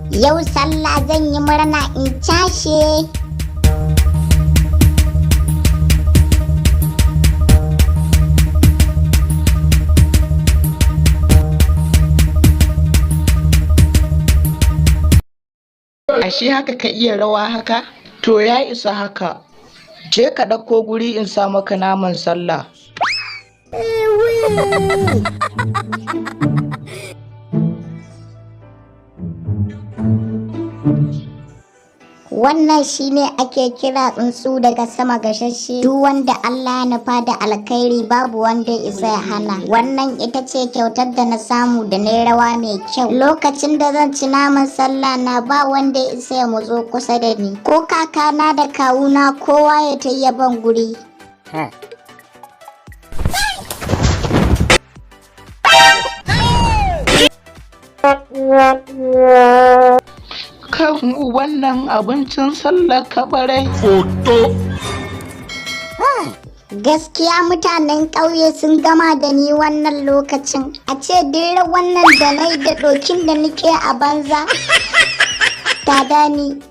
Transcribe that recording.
Yau sallah zan yi murna in cashe. Ashe haka ka iya rawa haka? To ya isa haka. Je ka ɗauko guri in sa maka naman sallah. Wannan shine ake kira tsuntsu daga sama gasasshe. Duk wanda Allah ya nufa da alkhairi, babu wanda ya isa ya hana. Wannan ita ce kyautar da na samu da na rawa mai kyau. Lokacin da zan ci naman sallah na, ba wanda ya isa ya motso kusa da ni. Ko kakana da kawuna, kowa ya ta ban guri. Kan wannan abincin sallar kabarai. Gaskiya mutanen ƙauye sun gama da ni wannan lokacin. A ce duk wannan da nai da ɗokin da nake a banza. Tada ni.